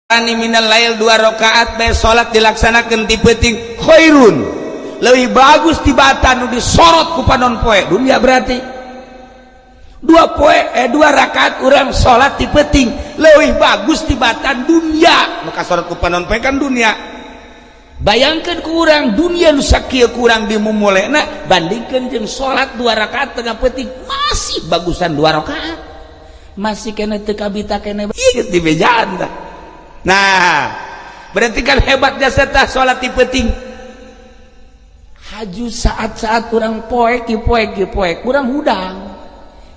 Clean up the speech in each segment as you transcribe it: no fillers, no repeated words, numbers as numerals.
Minal lail 2 rakaat bae salat dilaksanakeun ti peuting khairun leuwih bagus tibatan nu disorot ku panon poe dunia. Berarti 2 poe 2 rakaat urang salat ti peuting leuwih bagus tibatan dunia nu kasorot ku panon poe. Kan dunia, bayangkan, ku urang dunia nu sakieu kurang dimumulena, bandingkeun jeung salat 2 rakaat tengah peuting, masih bagusan 2 rakaat, masih kena teu kabita kene ieu dibejaan tah. Nah, berarti kan hebat jasa tah salat ti peuting. Haju saat-saat urang poek poek poek, urang hudang,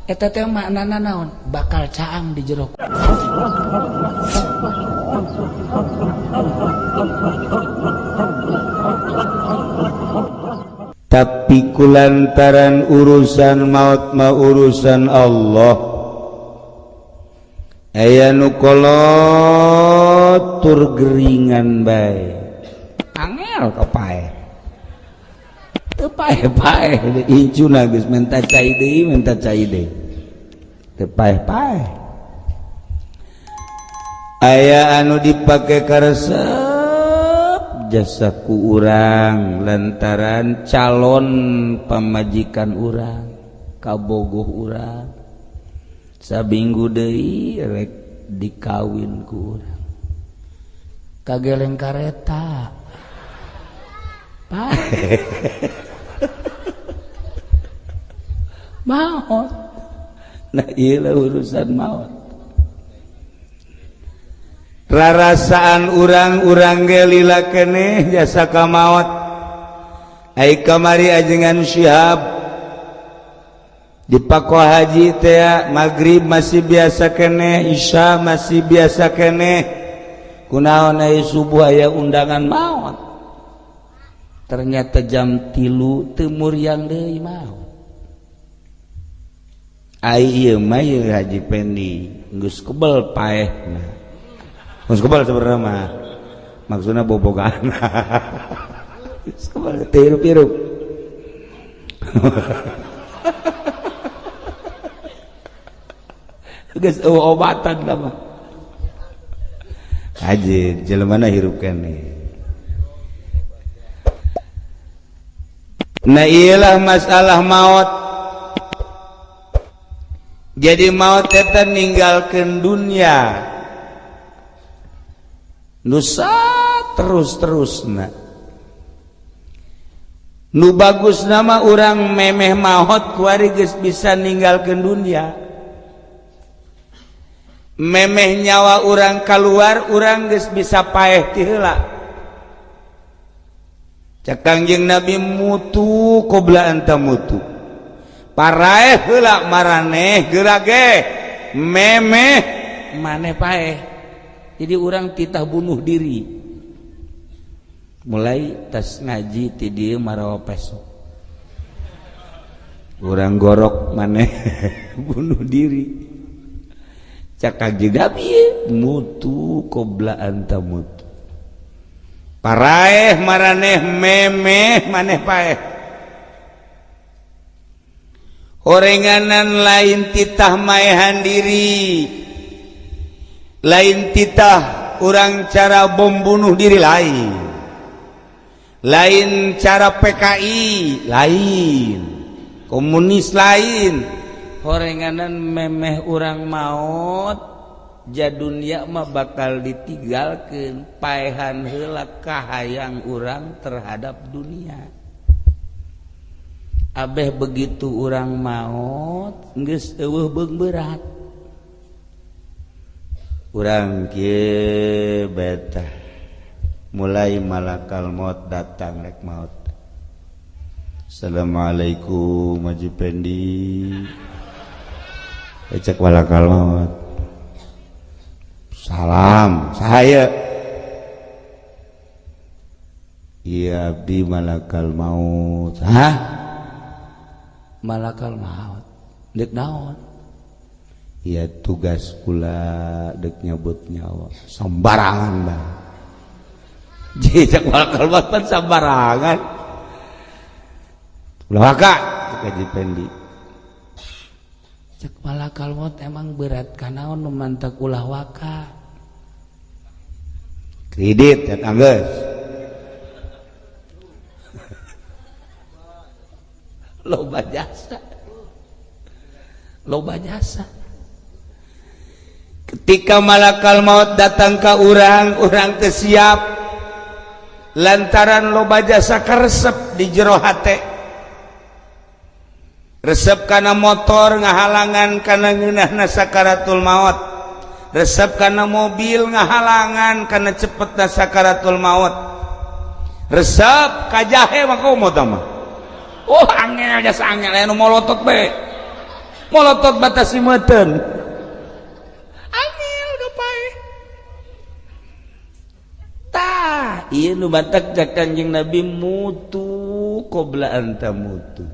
eta teh maknana naon? Bakal caang di jero. Tapi kulantaran urusan maut mah urusan Allah, aya nu kolot tur geringan bae, angel ka paeh, teu paeh-paeh. Incuna geus menta cai deui, menta cai deui, teu paeh-paeh. Aya anu dipake karesep jasa ku urang lantaran calon pamajikan urang, kabogoh urang, sabinggu deui rek dikawin ku urang, kageleng kareta, paeh, maot. Nah, iyalah urusan maut. Rarasaan urang-urang ge lila keneh jasa ka maot. Ai kamari ajengan Syihab di Pakohaji teh, maghrib masih biasa keneh, isya masih biasa keneh, kunaon ai subuh aya undangan maot? Ternyata jam 3 teu muriang deui, maot. Ai ieu mah ieu Haji Pendi geus kebel paehna, geus kebel sebenarnya mah, maksudna bobogaan geus kebel teu hirup-hirup. Geus eueuh obatan lah mah. Haji jelema hirup keneh. Nah, iyalah masalah maut. Jadi maut eta ninggalkeun dunia nusa terus-terusna. Nu bagus nama urang memeh maot kuari geus bisa ninggalkeun dunia, memeh nyawa urang keluar, urang geus bisa paeh ti heula. Cek Kangjeng Nabi, mutu qabla an tamutu, paraeh heula maraneh geura ge memeh maneh paeh. Jadi urang titah bunuh diri, mulai tas ngaji ti dieu marawa peso, urang gorok maneh bunuh diri. Cek Kangjeng Nabi, mutu qabla an tamutu, paraeh maraneh memeh maneh paeh. Horenganan lain titah maehan diri, lain titah urang cara bom bunuh diri, lain, lain cara PKI, lain komunis, lain. Horenganan memeh urang maot, ja dunia mah bakal ditinggalkeun, paehan heula kahayang urang terhadap dunia. Abeh begitu urang maot geus eueuh beung berat. Urang kieu betah, mulai malakal maut datang rek maut, "Assalamualaikum, Haji Pendi." Cek malakal maut, "Salam, saya iya abdi malakal maut." "Hah, malakal maut dek naon?" "Iya, tugas kula dek nyabut nyawa." "Sembarangan bang." Cek malakal maut pan sembarangan. "Ulah waka," cek Haji Pendi. Cek malakal maut, "Emang berat kanaon nu mantak ulah waka?" Kredit ya tangges. Loba jasa. Loba jasa. Ketika malakal maut datang ke urang, urang teu siap lantaran loba jasa karesep di jero hate. Resep kana motor ngahalangan kana ngeunahna sakaratul maut. Resep kana mobil ngahalangan kana cepetna sakaratul maut. Resep ka jahe mah komo tah mah. Oh angel jasa angel anu molotot bae. Molotot batasi meuteun. Angel udah pae. Tah, ieu nu batak cak Kanjeng Nabi mutu qabla anta mutu.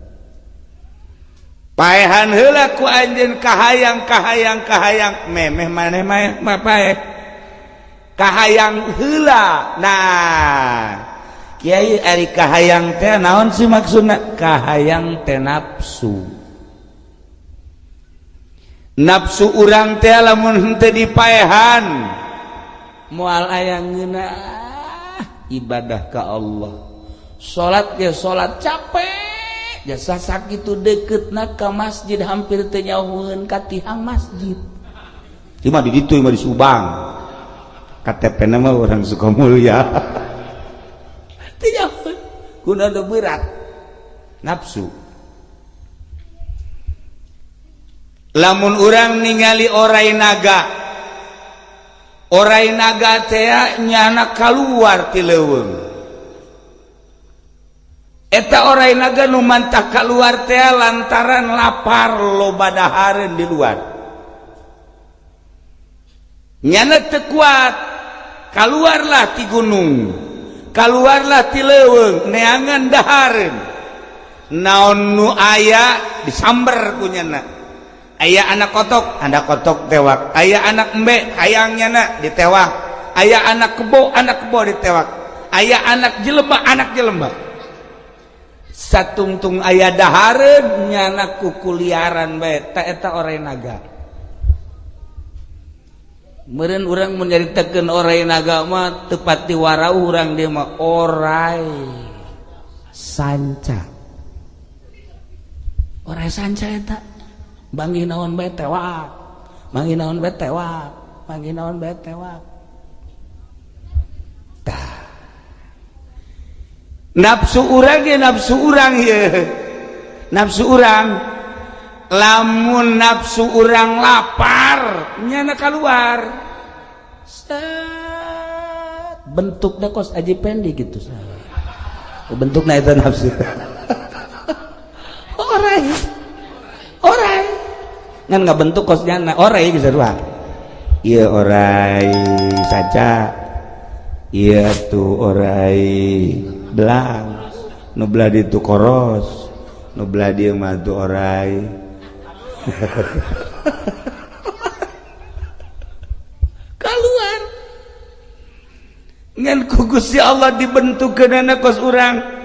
Paehan heula ku anjeun kahayang kahayang kahayang memeh maneh mah paeh. Kahayang heula. Nah, kiai ari kahayang teh naon sih maksudna? Kahayang teh nafsu. Nafsu urang teh lamun henteu dipaehan moal aya ngeunah ibadah ka Allah. Salat ge salat capek, jasa sakitu deketna ka masjid hampir teu nyauheun ka tihang masjid. Ieu mah di ditu, ieu mah di Subang. KTP na mah urang Sukamulya. Teu nyauheun kuna nu berat nafsu. Lamun urang ningali orai naga, orai naga teh nyana kaluar ti leuweung. Eta orai naga nu mantah kaluar teh lantaran lapar loba dahareun di luar. Nyana teu kuat, kaluarlah ti gunung, kaluarlah ti leuweung, neangan dahareun. Naon nu aya disamber ku nyana. Aya anak kotok tewak. Aya anak embe, hayangnya nak ditewak. Aya anak kebo ditewak. Aya anak jelema, anak jelema. Satungtung aya dahareun nyana kukuliaran bae ta eta orai naga. Meureun urang mun nyaritakeun orai naga mah teu pati warau urang dieu mah orai sanca. Orai sanca eta bangi naon bae tewak, bangi naon bae tewak, bangi naon bae tewak. Tah. Nafsu urang ge nafsu urang ye. Nafsu urang lamun nafsu urang lapar nyana keluar. Set bentukna kos Aji Pendi gitu. Bentukna eta nafsu. Orai. Orai. Ngan ngabentuk kos nyana orai geus sarua. Ieu orai saca. Ieu tuh orai belang. Nu belah ditu koros. Nu belah dieu mah tuh orai. Keluar. Ngan ku Gusti Allah dibentukkeunana kos urang.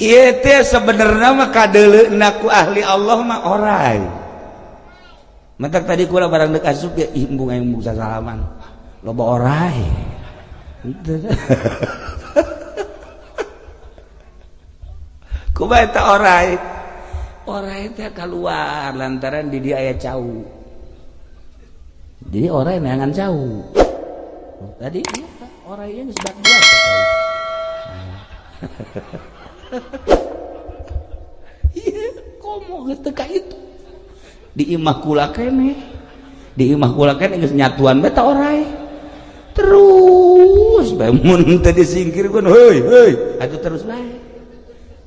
Ieu teh sebenarnya mah kadeuleuna ku ahli Allah mah orai. Matak tadi kula barang deuk asup ya ih embung aing embung sasalaman. Loba orai. Kumaha eta orai? Orai teh keluar lantaran di dia aya cau. Jadi orai neangan cau. Tadi orai geus bak dua. Iya, komo geus teu ka itu. Di imah kula keneh. Di imah kula keneh geus nyatuan bae ta orai. Terus bae mun teu disingkirkeun, heuy heuy, atuh terus bae.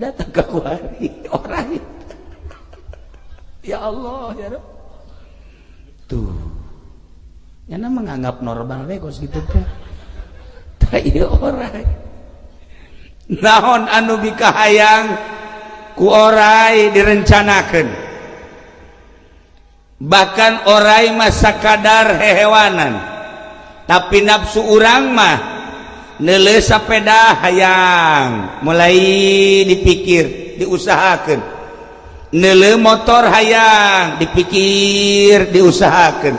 Datang ka kuari orai. Ya Allah, ya Rabb. Tuh. Nyana menganggap normal we kos kitu teh. Tah ieu orai. Naon anu bikahayang ku orai direncanakeun. Bahkan orai mah sakadar hehewanan. Tapi nafsu urang mah neuleuh sapeda hayang, mulai dipikir, diusahakeun. Neuleuh motor hayang, dipikir, diusahakeun.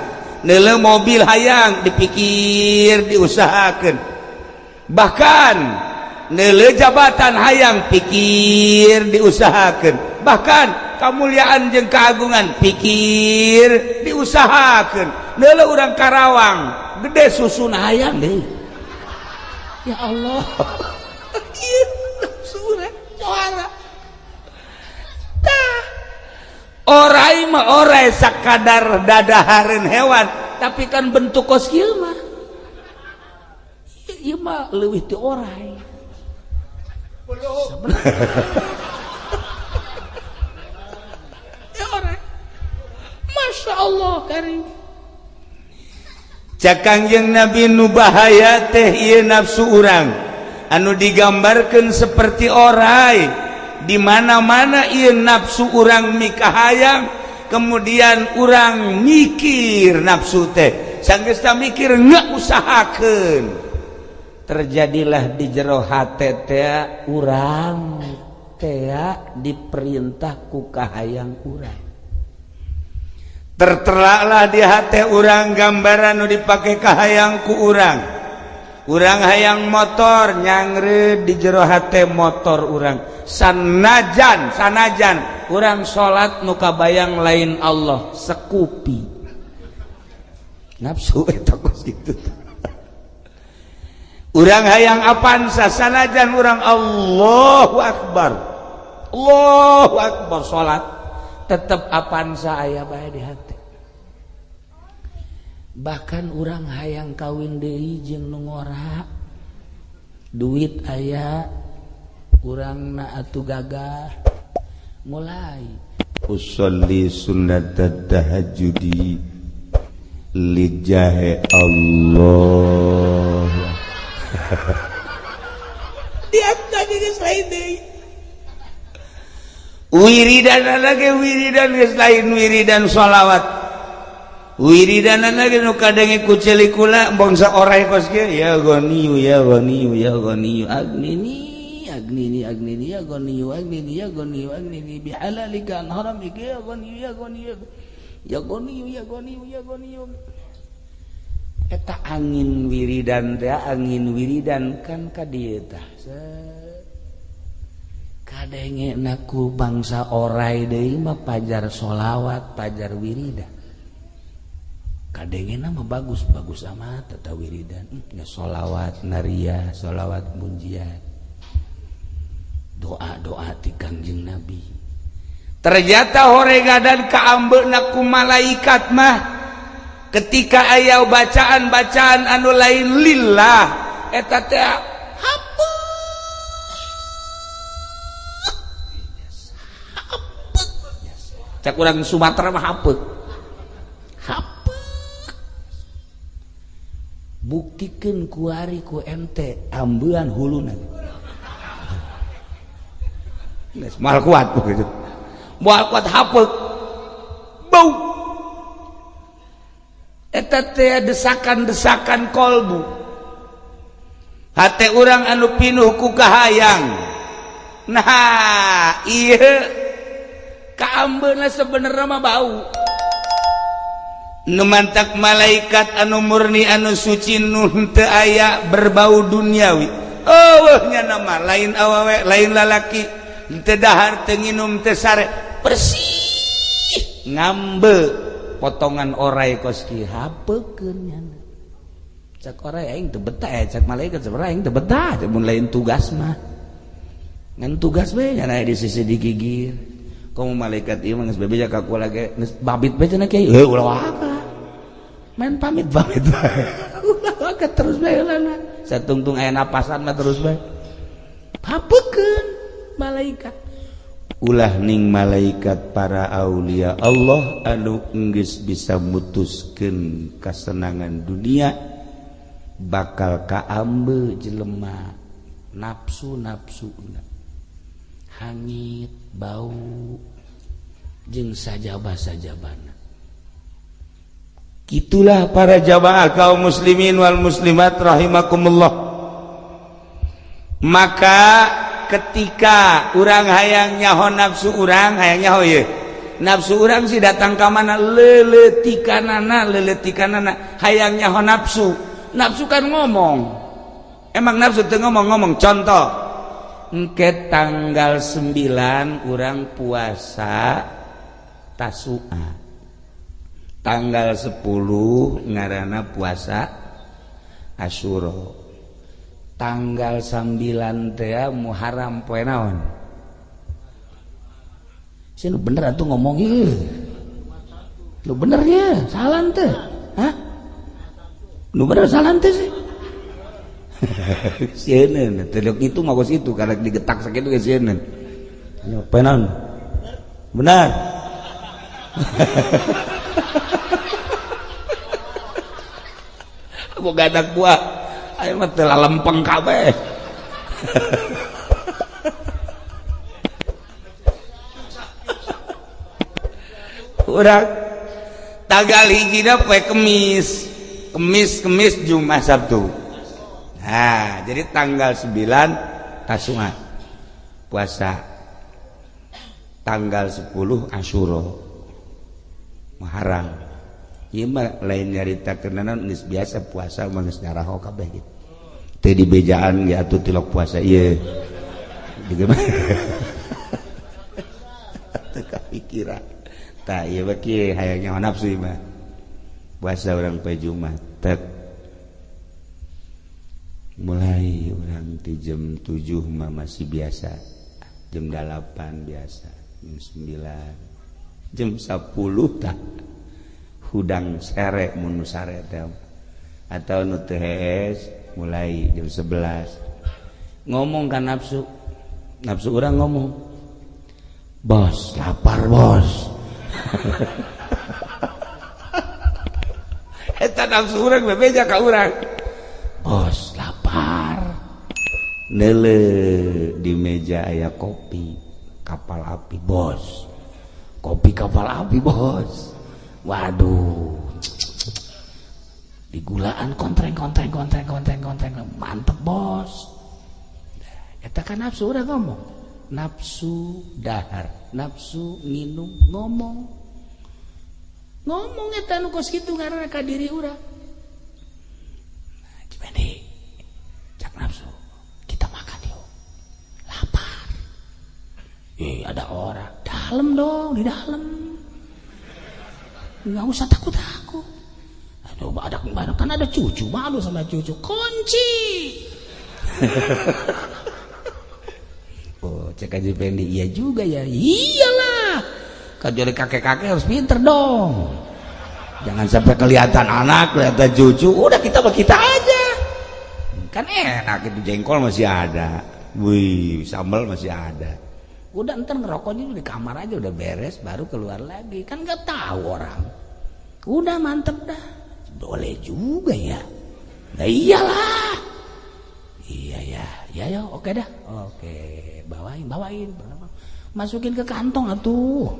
Neuleu mobil hayang, dipikir, diusahakan. Bahkan neuleu jabatan hayang, pikir, diusahakan. Bahkan kemuliaan jeung keagungan, pikir, diusahakan. Neuleu urang Karawang gede susun, hayang deh. Ya Allah, nafsu suara. Tah, orai mah orai sakadar dadahareun hewan, tapi kan bentuk kos kieu mah, ieu mah leuwih ti orai. Ya orai. Masya Allah karim. Cak Kangjeng Nabi, nu bahaya teh ieu nafsu urang anu digambarkan seperti orai. Di mana-mana ieu nafsu urang mikahayang, kemudian urang mikir nafsu teh, sanggeus mikir, nggak usahakeun, terjadilah di jero hate teh urang teh diperintah ku kahayang urang. Terteralah di hati urang gambaran nu dipake kahayang ku urang. Urang hayang motor, nyangre di jero hate motor urang. Sanajan, sanajan urang salat, nu kabayang lain Allah, sekupi nafsu eta kos kitu. Urang hayang Avanza, sanajan urang Allahu Akbar, Allahu Akbar salat, tetep Avanza aya bae di hati. Bahkan urang hayang kawin deui jeung nu ngora, duit aya, urang na atuh gagah, mulai usolli sunnat tahajjudi lijahe Allah. Dia tadi geus lain deui. Wiridan lagi, wiridan geus lain wiridan sholawat, wiridan lagi nu kadenge ku celik kula bangsa orai kos kieu, ya ghaniyu, ya ghaniyu, ya ghaniyu agnini, agnini, agnini, ya ghaniyu, agnini, ya ghaniyu, agnini bihalalika an haramika, ya ghaniyu, ya ghaniyu, ya ghaniyu, ya ghaniyu, ya ghaniyu. Eta angin wiridan teh, angin wiridan kan ka dieu tah kadenge ku bangsa orai deui mah, pajar sholawat, pajar wiridan. Kadenge mah bagus, bagus amat eta wiridan ya, sholawat naria, sholawat munjiat, doa-doa ti Kangjeng Nabi. Ternyata horega dan kaambeuna ku malaikat mah ketika aya bacaan-bacaan anu lain lillah, eta teh hapek hapek. Cak urang Sumatera mah hapek hapek. Buktikeun kuari ku ente ambean huluna. Geus moal kuat begitu. Moal kuat, hapek, bau. Eta teh desakan-desakan kolbu hate urang anu pinuh ku kahayang. Nah, ieu kaambeuna sebenarnya mah bau. Nu mantak malaikat anu murni, anu suci, nu teu aya berbau duniawi. Oh, nya nama lain awewe, lain lalaki, teu dahar, teu nginum, teu sare, bersih, ngambe potongan orai kos kieu, hapekeun nyana. Cak orai, aing teu betah ya. Cak malaikat, sebenarnya aing teu betah mun lain tugas mah, ngan tugas we nyana di sisi digigir. Komo malaikat ieu mah geus bebeja ka kula ge, geus babit we cenah, kiai heuh, ulah waka main pamit pamit bae, ulah waka, terus bae heulana satungtung aya napasan mah terus bae. Hapekeun malaikat. Ulah ning malaikat, para aulia Allah anu enggeus bisa mutuskeun kasenangan dunia, bakal kaambe jelema nafsu nafsu hangit, bau jeung sajaba sajabana. Itulah para jamaah kaum muslimin wal muslimat rahimakumullah. Maka ketika urang hayang nyaho nafsu urang, hayang nyaho ye, Nafsu urang sih datang ka mana leuletikanana leuletikanana hayang nyaho nafsu. Nafsu kan ngomong. Emang nafsu teu ngomong-ngomong. Contoh, engke tanggal 9 urang puasa Tasua. Tanggal 10 ngaranna puasa Asyura. Tanggal 9 teh Muharram poe naon? Sih lu bener atuh ngomong ieu. Lu bener ya, salah teh. Hah? Lu bener salah teh sih. Sieun teh itu mah kos itu karena digetak sakitu ge sieun. Ayo poe naon? Benar. Boga anak buah ayo mah teu lalempeng kabeh. Urang tanggal hijina poe Kemis, Kemis Kemis Jumat Sabtu. Nah, jadi tanggal 9 Tasua puasa. Tanggal 10 Asyura Muharram. Ieu mah lain nyarita kenaon geus biasa puasa mah geus nyaraho kabeh gitu. Teu dibejaan ge atuh tilok puasa ieu. Teu kapikiran. Tah ieu mah kieu hayang nyaho nafsu ieu mah. Puasa urang poe Jumat tek. Mulai urang ti jam 7 mah masih biasa. Jam 8 biasa, jam 9, jam 10 tah. Hudang sere mun nu sare teh atau nu teu hees mulai jam 11. Ngomong ka nafsu. Nafsu urang ngomong. Bos, lapar bos. Eta nafsu urang bebeja ka urang. Bos, lapar. Neule di meja aya kopi kapal api, bos. Kopi kapal api, bos. Waduh. Digulaan kontreng kontreng kontreng kontreng kontreng mantep, bos. Eta kan nafsu urang ngomong. Nafsu dahar, nafsu nginum ngomong. Ngomong eta nu kos kitu ngaranna ka diri urang. Nah, Cipendi, cak nafsu, kita makan yuk. Lapar. Ada orang. Dalam dong, di dalam. Nggak usah takut-takut. Aduh, ada kan ada cucu, malu sama cucu. Kunci. Oh, cek aja Fendi, iya juga ya. Iyalah. Kan jadi kakek-kakek harus pinter dong. Jangan sampai kelihatan anak, kelihatan cucu. Udah kita mah kita aja. Kan enak itu jengkol masih ada. Wih, sambal masih ada. Udah ntar ngerokoknya di kamar aja udah beres baru keluar lagi. Kan nggak tahu orang. Udah mantep dah. Boleh juga ya. Nah iyalah. Iya ya. Ya ya oke dah. Oke, bawain bawain. Masukin ke kantong atuh.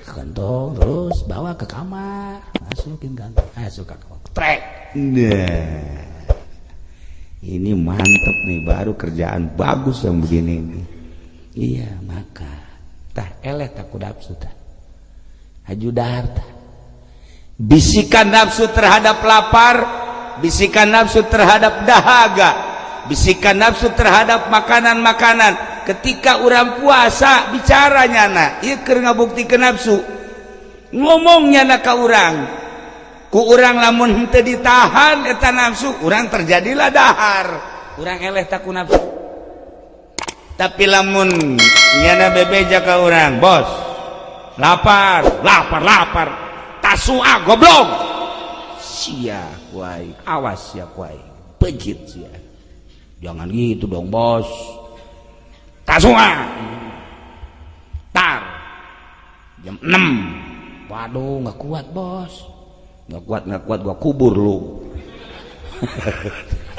Kantong terus bawa ke kamar. Masukin kantong. Masuk ke kamar. Trek. Nah. Ini mantep nih, baru kerjaan bagus yang begini nih. Iya, maka tah eleh tak nafsu tah. Haju dahar tah. Bisikan nafsu terhadap lapar, bisikan nafsu terhadap dahaga, bisikan nafsu terhadap makanan-makanan. Ketika urang puasa bicara nyana, ieu keur ngabuktikeun nafsu. Ngomong nyana ka urang. Ku urang lamun henteu ditahan eta nafsu, urang terjadilah dahar. Urang eleh tak ku nafsu. Tapi lamun nyana bebeja ka urang, bos, lapar, lapar, lapar, tasua goblok. Sia kuai, awas sia kuai, pejit sia. Jangan gitu dong bos. Tasua, tar, jam 6. Waduh, nggak kuat bos, nggak kuat, nggak kuat, gua kubur lu.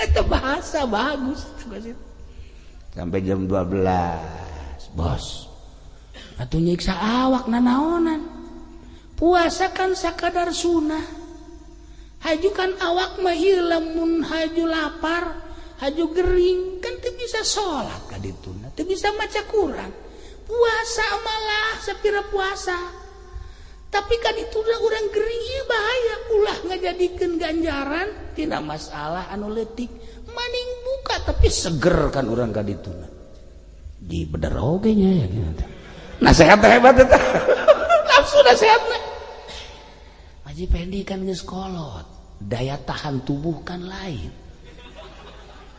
Itu bahasa bagus. Sampai jam 12, bos. Atuh nyiksa awak nanaonan. Puasa kan sakadar sunah. Haju kan awak mah ieu lamun haju lapar, haju gering kan teu bisa salat ka dituna, teu bisa maca Quran. Puasa malah sapira puasa. Tapi kan itu udah orang gering, ieu bahaya. Ulah ngajadikeun ganjaran tina masalah anu leutik. Maning buka tapi seger kan urang ka dituna. Di bener oge nya ya gitu. Nasehat hebat eta. Nafsu nasehatna. Haji Pendi kan geus kolot, daya tahan tubuh kan lain.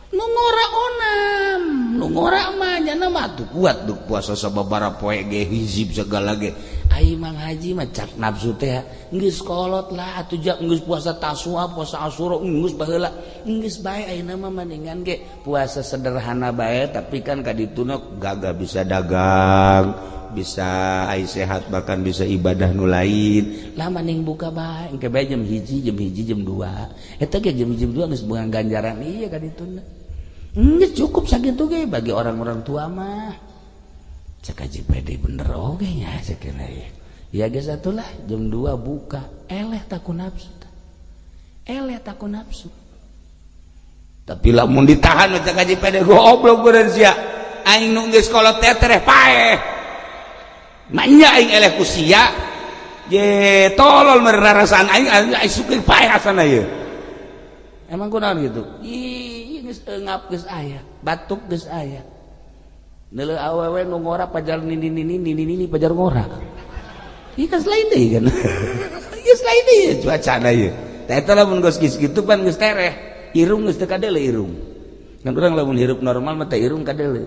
Nu ngora onam, nu ngora mah nyana mah tuh kuat tuh puasa sababaraha poe ge, hizib segala ge. Ai Mang Haji mah cak nafsu teh geus kolot lah atuh, jak geus puasa Tasua, puasa Asyura geus baheula. Geus bae ayeuna mah mendingan ge puasa sederhana bae, tapi kan ka dituna gagah bisa dagang, bisa ai sehat, bahkan bisa ibadah nu lain lah. Mending buka bae engke bae jam 1, jam 1, jam 2 eta ge, jam 1, jam 2 geus bukan ganjaran ieu ka dituna. Geus cukup sakitu ge bagi orang-orang tua mah. Cek Haji Pede bener oge nya, cek ya. Ya geus atulah jam 2 buka, eleh taku nafsu. Eleh taku nafsu. Tapi lamun ditahan, cek Haji Pede, goblok bener sia. Aing nu geus kolot teh tereh paeh. Manya aing eleh ku sia. Ye tolol merarasaan aing, aing suka paeh asana ieu. Emang kunaon gitu? Ih, geus eungap geus aya, batuk geus aya. Neuleuh awewe nu ngora pajar nini nini nini nini pajar ngora. Ieu kan lain deui kan. Geus lain deui cuacana ieu. Tah eta lamun geus kitu pan geus tereh, irung geus teu kadeuleu irung. Kan urang lamun hirup normal mah teh irung kadeuleu.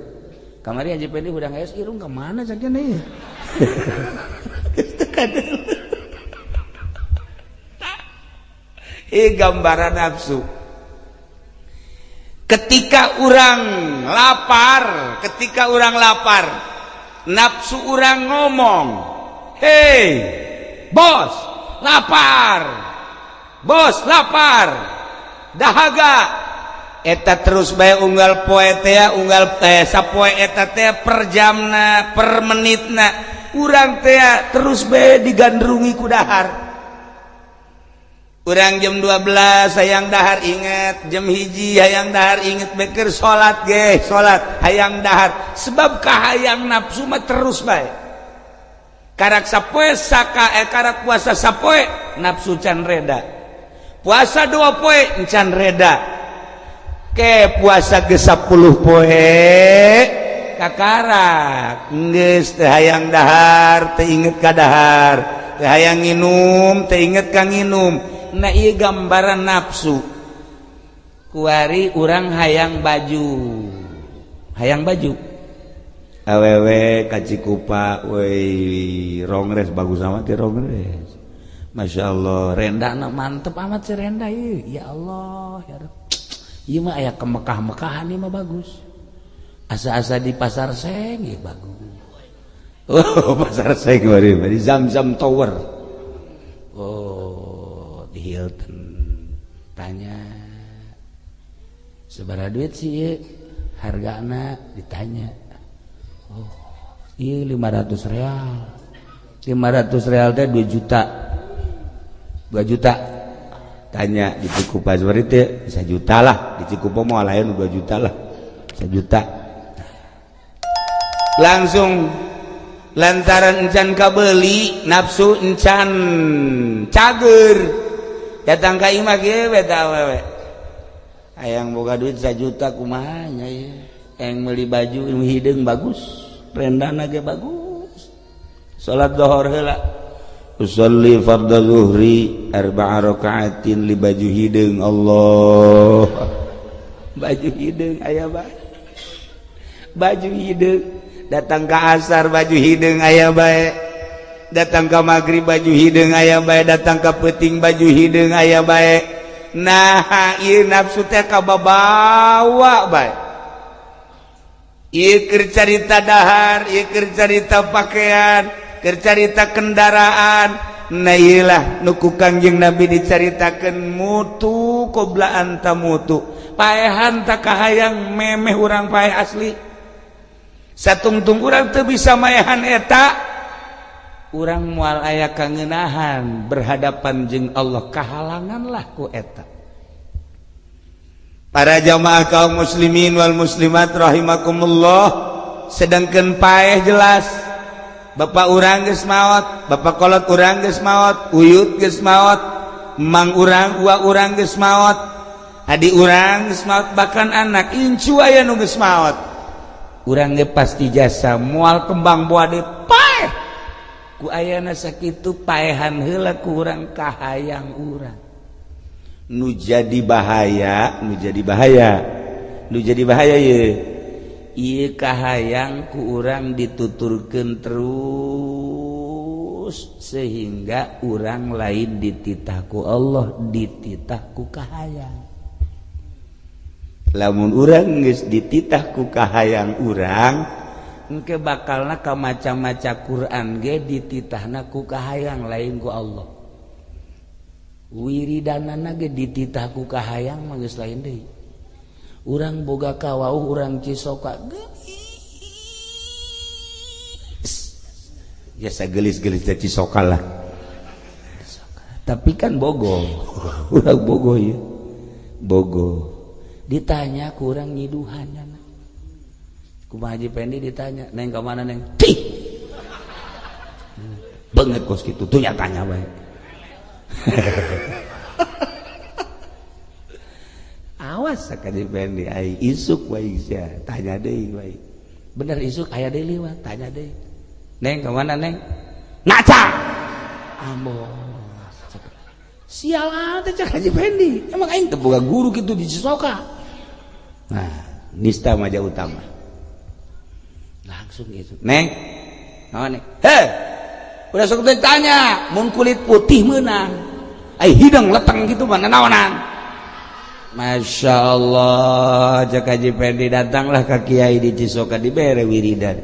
Kamari Haji Pendi hudang geus irung ka mana sakieu ieu? Geus teu kadeuleu. Ih, gambaran nafsu. Ketika orang lapar, ketika orang lapar, nafsu orang ngomong, "Hei bos, lapar, bos, lapar, dahaga." Eta terus bae unggal poe teh, unggal teh sapoe eta teh, per jamna, per menitna urang teh terus bae digandrungi ku dahar. Urang jam 12 hayang dahar inget, jam 1 hayang dahar inget, beker salat ge salat hayang dahar, sebab kahayang nafsu mah terus bae. Karak sapoe saka karak puasa sapoe nafsu can reda, puasa 2 poe can reda, ke puasa ke 10 poe kakarak geus teu hayang dahar, teu inget ka dahar, teu hayang nginum, teu inget ka nginum. Nah, ieu gambaran nafsu. Kuari urang hayang baju, hayang baju awewe ka Cikupa, woi, rongres bagus amat ya, rongres, Masya Allah, renda mantep amat si renda ieu. Ya Allah, ya Rabb, ieu mah aya ke Mekah-Mekahan ieu mah bagus. Asa-asa di Pasar Seng ya bagus. Oh, Pasar Seng di Zam-Zam Tower. Oh, di Hilton. Tanya sabaraha duit sih ieu hargana, ditanya. Oh, iya, 500 real. 500 real teh 2 juta, 2 juta. Tanya di Cikupa seperti itu bisa juta lah, di Cikupa mau lain 2 juta lah, sejuta. Langsung lantaran encan kabeli, nafsu encan cager, datang ka imah kieu beta awewe, "Hayang boga duit 1 juta kumaha nya ya? Yang beli baju hideung bagus, rendana ge bagus." Salat dohor heula, usolli fardhu zuhri arba'a rakaatin li baju hideung. Allah, baju hideung aya bae, baju hideung. Datang ke asar baju hideung aya bae, datang ke maghrib baju hideung aya bae, datang ke peuting baju hideung aya bae. Nah, ieu nafsu teh kababawa bae. Ieu keur carita dahar, ieu keur carita pakaian, keur carita kendaraan. Nah, ieu lah nu ku Kangjeng Nabi dicaritakeun mutu qobla an tamutu. Paehan tak kahayang memeh urang paeh asli. Satungtung urang teu bisa maehan eta, urang moal aya kangenahan berhadapan jeung Allah, kahalangan lah ku eta. Para jamaah kaum muslimin wal muslimat rahimakumullah, sedangkan paeh jelas. Bapak urang geus maot, bapak kolot urang geus maot, uyut geus maot, mang urang, ua urang geus maot, adi urang geus maot, bahkan anak incu aya nu geus maot. Urang ge pasti jasa moal kembang buah deui paeh. Ku ayana sakitu paehan heula ku urang kahayang urang. Nu jadi bahaya, nu jadi bahaya. Nu jadi bahaya ye. Ieu kahayang ku urang dituturkeun terus sehingga urang lain dititah ku Allah, dititah ku kahayang. Lamun urang geus dititah ku kahayang urang, engke bakalna ka maca-maca Quran ge dititahna ku kahayang lain ku Allah. Wiridanana ge dititah ku kahayang mah geus lain deui. Urang boga kawauh urang Cisoka gelis. Biasa gelis-gelis teh Cisoka lah. Tapi kan bogo. Urang bogo ya. Bogo. Ditanya kurang nyiduhan. Kumaha Haji Pendi ditanya, "Neng ka mana, Neng?" Tih. Banget kos kitu tuh nyatanya bae. Awas Haji Pendi ai isuk wae sia, tanya deui wae. Bener isuk aya deui liwat, tanya deui. Neng ka mana, Neng? Ngaca. Ambo. Sial teh cak Haji Pendi. Emang aing teu boga guru kitu di Cisoka. Nah, nista maja utama. Langsung gitu. Neng, naon Neng? Heh. Udah sok ditanya, mun kulit putih meunang. Ai hidung leteng gitu mah naonan. Masya Allah, cak Haji Pendi datanglah ke kiai di Cisoka dibere wiridan.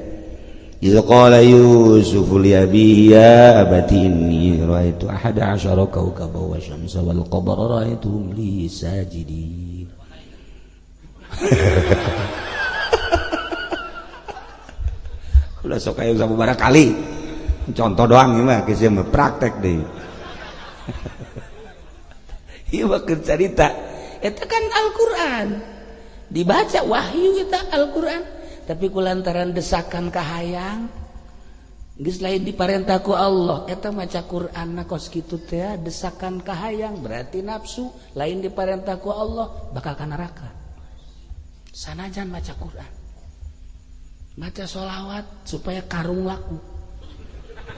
Idza qala Yusuf li abihi ya abati inni ra'aitu ahada asyara kawkaban wa syamsa wal qamara ra'aituhum li sajidin. Ulah sok aya sababaraha kali. Contoh doang ieu mah geus mah praktek deui. Ieu mah keur carita. Eta kan Al-Qur'an. Dibaca wahyu eta Al-Qur'an, tapi kulantaran desakan kahayang geus lain diparentah ku Allah. Eta maca Qur'an na kos kitu teh desakan kahayang berarti nafsu, lain diparentah ku Allah bakal ka neraka. Sanajan maca Qur'an, maca sholawat supaya karung laku.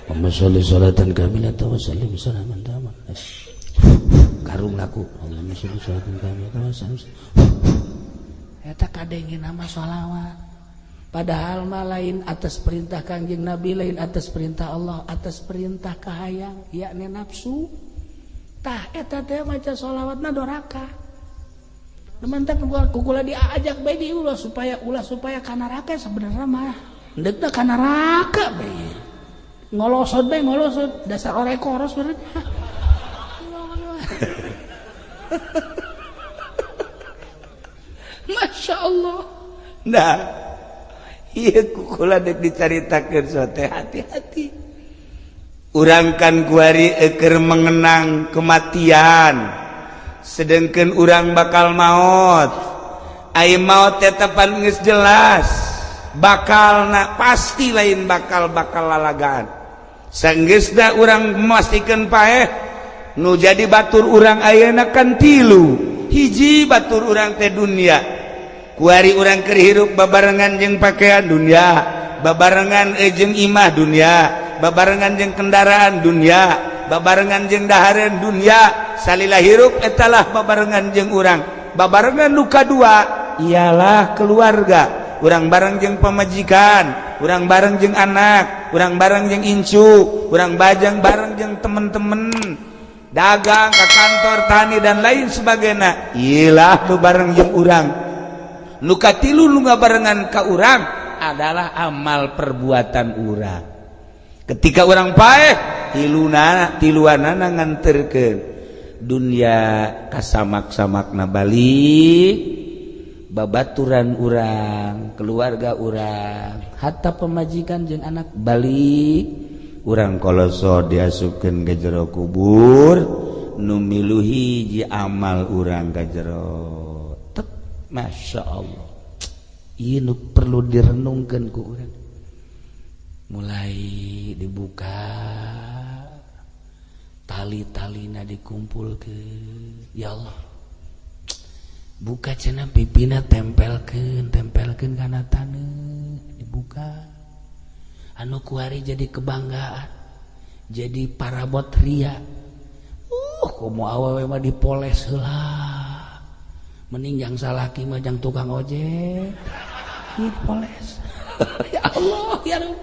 Allahumma sholli sholatan kamilatan wa sallim salaman taman. Karung laku. Allahumma sholli sholatan kamilatan wa sallim. Eta kadenge nama sholawat. Padahal mah lain atas perintah Kangjeng Nabi, lain atas perintah Allah, atas perintah kahayang, yakni nafsu. Tah eta teh maca sholawatna doraka. Mantap kukula diajak bae di ulah supaya ka neraka sebenarnya mah. Endekna ka neraka bae. Ngolosot bae ngolosot, dasar orek koros berarti. Masya Allah. Nah, ieu kukula dek dicaritakeun sote hati-hati. Urang kan kuari eukeur mengenang kematian. Sedangkan urang bakal maut. Ai maut tetepan geus jelas. Bakalna pasti lain bakal lalagaan. Sanggeusna urang memastikan paeh nu jadi batur urang ayeuna kan tilu. Hiji batur urang teh dunia. Kuari urang keur hirup babarengan jeung pakaian dunia, babarengan jeung imah dunia, babarengan jeung kendaraan dunia, babarengan jeung dahareun dunia. Salila hirup etalah babarengan jeung urang. Babarengan nu kadua ialah keluarga. Urang bareng jeung pamajikan, urang bareng jeung anak, urang bareng jeung incu, urang bajang bareng jeung temen-temen, dagang ke kantor, tani dan lain sebagainya. Ilah nu bareng jeung urang. Nu katilu nu ngabarengan ka urang adalah amal perbuatan urang. Ketika urang paeh, tiluanana nganterkeun dunia kasamak-samakna balik, babaturan urang, keluarga urang, hatta pemajikan jeung anak balik. Urang koloso diasupkeun ka jero kubur, nu milu hiji amal urang ka jero. Tek, Masya Allah. Ieu nu perlu direnungkeun ku urang. Mulai dibuka, tali-talina dikumpulkeun. Ya Allah, buka cenah pipina, tempelkeun, tempelkeun kana taneuh. Dibuka, anu kuari jadi kebanggaan, jadi parabot ria. Komo awewe mah dipoles heula, mending jang salaki mah jang tukang ojek. Dipoles, ya Allah, ya Rabb,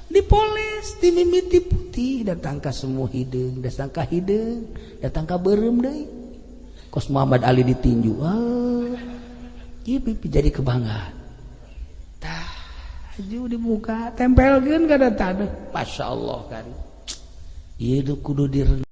dipoles dimimiti putih, datang ka semua hideung, datang ka hideung, datang ka beureum deui, kos Muhammad Ali ditinju. Ah, ieu pipi jadi kebanggaan. Tah, aju dibuka, tempelkeun kana taneuh. Masya Allah, kari ieu kudu.